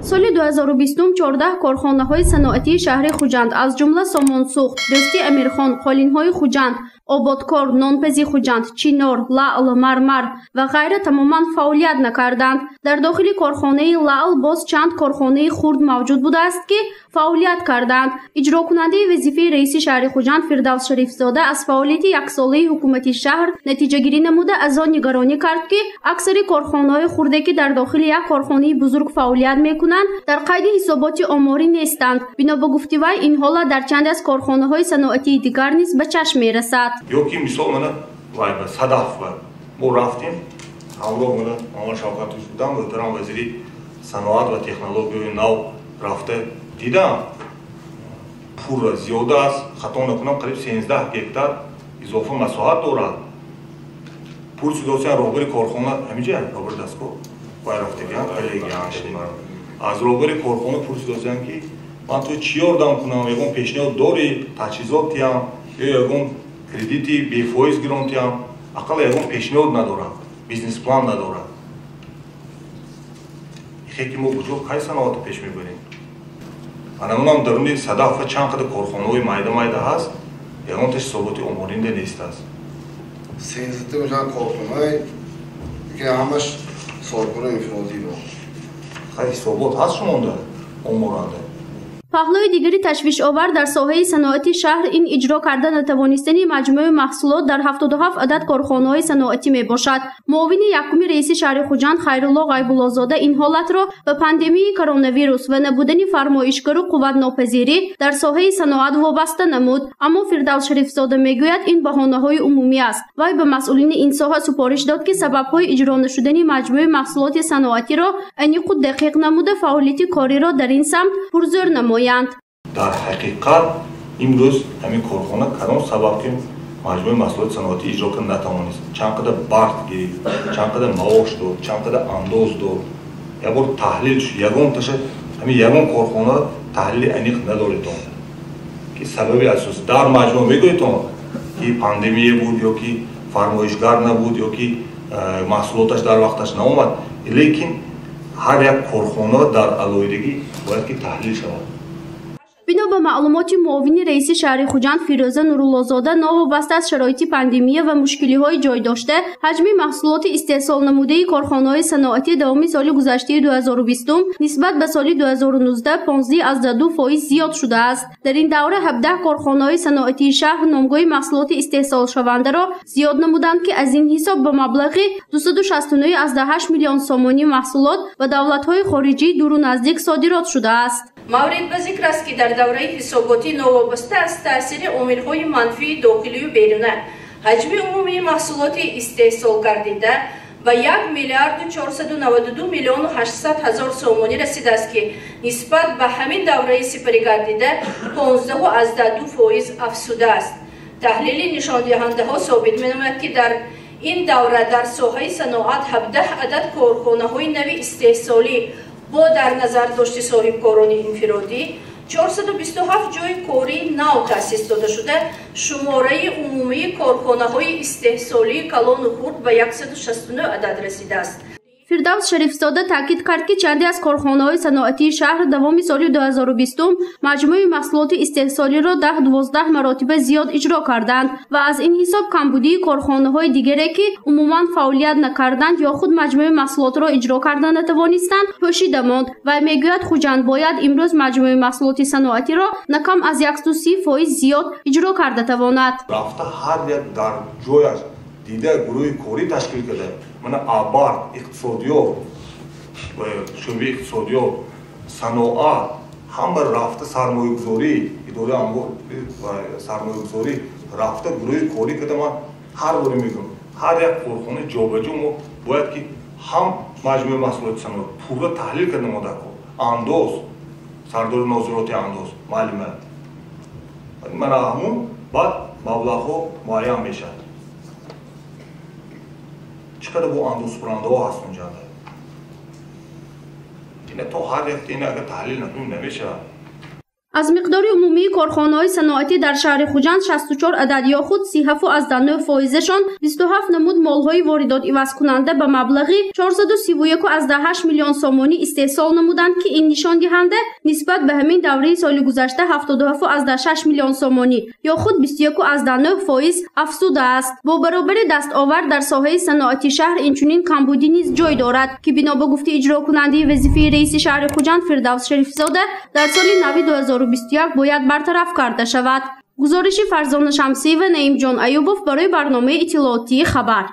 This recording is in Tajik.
Соли 2020 14 корхонаҳои саноатии шаҳри Хуҷанд, аз ҷумла Сомонсӯхт, Дӯсти Амирхон, Қолинҳои Хуҷанд, Ободкор, Нонпази Хуҷанд, Чинор, Лаъл, Мармар ва ғайра тамоман фаъолият накарданд. Дар дохили корхонаи Лаъл боз чанд корхонаи хурд мавҷуд будааст, ки фаъолият карданд. Иҷрокунандаи вазифаи раиси шаҳри Хуҷанд Фирдавс Шарифзода аз фаъолияти яксолаи ҳукумати шаҳр натиҷагирӣ намуда, аз он нигаронӣ кард, ки аксари корхонаҳои хурде, ки дар дохили як корхонаи бузург фаъолият мекунанд, дар қайди ҳисоботи оморӣ нестанд. Бино ба гуфти вай, ин ҳолат дар чанде аз корхонаҳои саноатии дигар низ ба чашм мерасад. Ё ки мисол мана вай ба Садаф ба мо рафтем, ҳамроҳ мана Мамад Шавкатович будам, муҳтарам вазири саноат ва технологияи нав рафта дидам, пурра зиёда аст, хато накунам, қариб 13 гектар изофа масоҳат дорад. Пурсидосиан роҳбари корхона ҳамиҷа роҳбари дастгоҳ вай рафтагиан коллегиян аз роҳбари корхона пурсидосиан, ки ман ту чӣ ёрдам кунам, ягон пешниҳод дорӣ, таҷҳизот тиям ё ягон кредити бефоиз гирон тиям, ақалла ягон пешниҳод надорад, бизнес-план надорад. Ихе ки мо куҷо кай саноатро пеш мебарем? Анамунам даруни Садафа чанд қадар корхонаҳои майда майда ҳаст, ягонташ ҳисоботи оморинда нест аст. Сензите мешаванд корхонаи, ки ҳамаш соҳибкори инфиродӣ бо. Хай, ҳисобот ҳаст шумонда оморанда? Паҳлӯи дигари ташвишовар дар соҳаи саноати шаҳр ин иҷро карда натавонистани маҷмӯи маҳсулот дар 77 адад корхонаҳои саноатӣ мебошад. Муовини якуми раиси шаҳри Хуҷанд Хайрулло Ғайбуллозода ин ҳолатро ба пандемияи коронавирус ва набудани фармоишгару қувватнопазирӣ дар соҳаи саноат вобаста намуд. Аммо Фирдавс Шарифзода мегӯяд, ин баҳонаҳои умумӣ аст. Вай ба масъулини ин соҳа супориш дод, ки сабабҳои иҷро нашудани маҷмӯи маҳсулоти саноатиро аниқу дақиқ намуда, фаъолияти кориро дар ин самт пурзӯр намоянд. Дар ҳақиқат имрӯз ҳамин корхона кадом сабаб ки маҷмӯи маҳсулоти саноатӣ иҷро карда натавонист, чанд қадар барқ гирифт, чанд қадар маош дод, чанд қадар андоз дод, як бор таҳлил шуд, ягон таша ҳамин ягон корхона таҳлили аниқ надоритон, ки сабаби асосӣ дар маҷмӯъ мегӯедтон, ки пандемия буд ё ки фармоишгар набуд ё ки маҳсулоташ дар вақташ наомад, лекин ҳар як корхона дар алоҳидагӣ бояд ки таҳлил шавад. Бино ба маълумоти муовини раиси шаҳри Хуҷанд Фирӯза Нуруллозода, новобаста аз шароити пандемия ва мушкилиҳои ҷой дошта, ҳаҷми маҳсулоти истеҳсолнамудаи корхонаҳои саноатӣ давоми соли гузаштаи 2020 нисбат ба соли 2019 15,2% зиёд шудааст. Дар ин давра 17 корхонаҳои саноатии шаҳр номгӯи маҳсулоти истеҳсолшавандаро зиёд намуданд, ки аз ин ҳисоб ба маблағи 269,8 миллион сомонӣ маҳсулот ба давлатҳои хориҷии дуру наздик содирот шудааст. Маврид ба зикр аст, ки дар давраи ҳисоботӣ новобаста аз таъсири омилҳои манфии дохилию беруна, ҳаҷми умумии маҳсулоти истеҳсол гардида ба 1 миллиарду 492 миллиону 800 ҳазор сомонӣ расидааст, ки нисбат ба ҳамин давраи сипарӣ гардида 15,2% афзудааст. Таҳлили нишондиҳандаҳо собит менамояд, ки дар ин давра дар соҳаи саноат 17 адад корхонаҳои нави истеҳсолӣ бо дар назар дошти соҳибкорони инфиродӣ 427 ҷойи кории нав таъсис дода шуда, шумораи умумии корхонаҳои истеҳсолии калону хурд ба 169 адад расидааст. Фирдавс Шарифзода таъкид кард, ки чанде аз корхонаҳои саноатии шаҳр давоми соли 2020 маҷмӯи маҳсулоти истеҳсолиро 10-12 маротиба зиёд иҷро карданд ва аз ин ҳисоб камбудии корхонаҳои дигаре, ки умуман фаъолият накарданд ё худ маҷмӯи маҳсулотро иҷро карда натавонистанд, пӯшида монд. Вай мегӯяд, Хуҷанд бояд имрӯз маҷмӯи маҳсулоти саноатиро на кам аз 130% зиёд иҷро карда тавонад. Рафта ҳар як дар ҷояш дида гурӯҳи корӣ ташкил карда, мана абард, иқтисодиёт, шӯъбаи иқтисодиёт, саноат, ҳама рафта сармоягузорӣ, идораи амвол ва сармоягузорӣ рафта гурӯҳи корӣ карда. Ман ҳар боре мегӯям, ҳар як корхона ҷобаҷо мо бояд ки ҳам маҷмӯи маҳсулоти саноат пурра таҳлил карда мо дар кор, андоз, сардори нозироти андоз маълима, мана ҳамун баъд маблағҳо муайян мешавад. Чӣ қадар бо андозсупорандаҳо ҳаст унҷанда, ина то ҳар як ина агар таҳлил накунем, намешавад. Аз миқдори умумии корхонаҳои саноатӣ дар шаҳри Хуҷанд 64 адад ё худ 37,9 фоизашон 27 намуд молҳои воридот ивазкунанда ба маблағи 431,8 миллион сомонӣ истеҳсол намуданд, ки ин нишондиҳанда нисбат ба ҳамин давраи соли гузашта 77,6 миллион сомонӣ ё худ 21,9 фоиз афзудааст. Бо баробари дастовард дар соҳаи саноати шаҳр инчунин камбудӣ низ ҷой дорад, ки бино ба гуфти иҷрокунандаи вазифаи раиси шаҳри Хуҷанд Фирдавс Шарифзода дар соли нави 2021 бояд бартараф карда шавад. Гузориши Фарзона Шамсиева, Наимҷон Аюбов барои барномаи иттилоотии хабар.